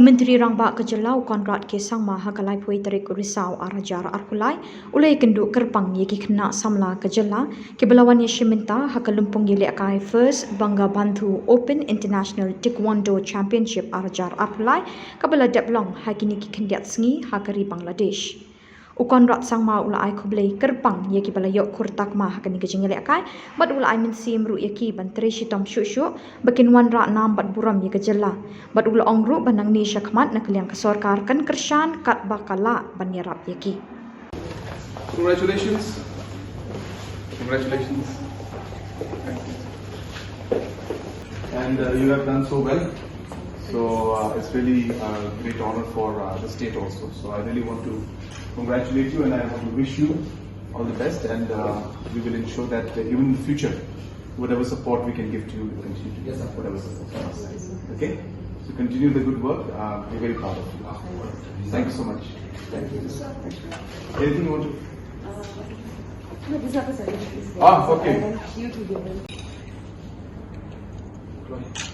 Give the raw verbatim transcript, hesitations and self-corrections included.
U Myntri Rangbah ka jylla u Conrad K Sangma ha ka laiphew tarik u Risaw ar hajar arphew lai u la ïakynduh kyrpang ïa ki khynnah samla ka jylla kiba la wan ïashim bynta ha ka lympung ïalehkai First Bangabandhu Open International Taekwondo Championship ar hajar arphew lai kaba la dep long ha kine ki khyndiat sngi ha ka ri Bangladesh. U Conrad Sangma u la ai khublei kyrpang ïa kiba la ïoh khur takma ha kane ka jingïalehkai bad u la ai mynsiem ruh ïa ki ban trei shitom shuh shuh ba kin wanrah nam bad burom ïa ka jylla. Bad u la ong ruh ba nangne shakhmat na ka liang ka sorkar kan kyrshan katba ka lah ban ïarap ïa ki. Congratulations. Congratulations. And uh, you have done so well. So uh, it's really a great honor for uh, the state also. So I really want to congratulate you and I want to wish you all the best. And uh, we will ensure that uh, even in the future, whatever support we can give to you, we'll continue to give whatever support. Okay? So continue the good work. Uh, we're very proud of you. Thank you so much. Thank you. Anything you want to? No, this is a suggestion. Ah, okay. I want you to give them. Go ahead.